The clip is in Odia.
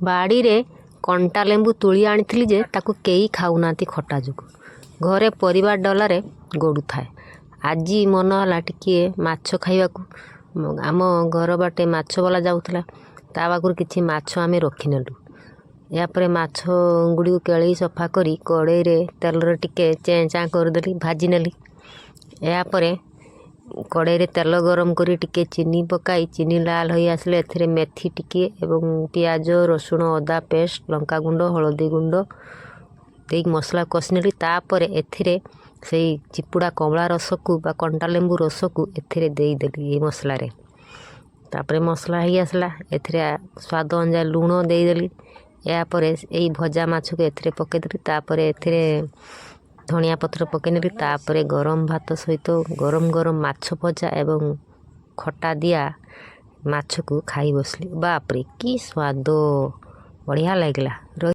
ବାଡ଼ିରେ କଣ୍ଟା ଲେମ୍ବୁ ତୋଳି ଆଣିଥିଲି ଯେ ତାକୁ କେହି ଖାଉନାହାନ୍ତି ଖଟା ଯୋଗୁଁ। ଘରେ ପରିବା ଡଲାରେ ଗଡ଼ୁଥାଏ। ଆଜି ମନ ହେଲା ଟିକିଏ ମାଛ ଖାଇବାକୁ। ଆମ ଘର ବାଟେ ମାଛବାଲା ଯାଉଥିଲା, ତା ପାଖରୁ କିଛି ମାଛ ଆମେ ରଖିନେଲୁ। ଏହାପରେ ମାଛ ଗୁଡ଼ିକୁ କେଳେଇ ସଫା କରି କଡ଼େଇରେ ତେଲରେ ଟିକେ ଚେଁ ଚାଁ କରିଦେଲି, ଭାଜି ନେଲି। ଏହାପରେ କଡ଼େଇରେ ତେଲ ଗରମ କରି ଟିକେ ଚିନି ପକାଇ, ଚିନି ଲାଲ ହୋଇ ଆସିଲେ ଏଥିରେ ମେଥି ଟିକିଏ ଏବଂ ପିଆଜ, ରସୁଣ, ଅଦା ପେଷ୍ଟ, ଲଙ୍କାଗୁଣ୍ଡ, ହଳଦୀ ଗୁଣ୍ଡ ଦେଇକି ମସଲା କଷି ନେଲି। ତାପରେ ଏଥିରେ ସେଇ ଚିପୁଡ଼ା କମଳା ରସକୁ ବା କଣ୍ଟା ଲେମ୍ବୁ ରସକୁ ଏଥିରେ ଦେଇଦେଲି ଏଇ ମସଲାରେ। ତାପରେ ମସଲା ହେଇ ଆସିଲା, ଏଥିରେ ସ୍ୱାଦ ଅନୁଯାୟୀ ଲୁଣ ଦେଇଦେଲି। ଏହାପରେ ଏଇ ଭଜା ମାଛକୁ ଏଥିରେ ପକାଇଦେଲି। ତାପରେ ଏଥିରେ ଧନିଆ ପତ୍ର ପକାଇନେଲି। ତାପରେ ଗରମ ଭାତ ସହିତ ଗରମ ଗରମ ମାଛ ଭଜା ଏବଂ ଖଟା ଦିଆ ମାଛକୁ ଖାଇ ବସିଲି। ବାପରେ, କି ସ୍ୱାଦ! ବଢ଼ିଆ ଲାଗିଲା।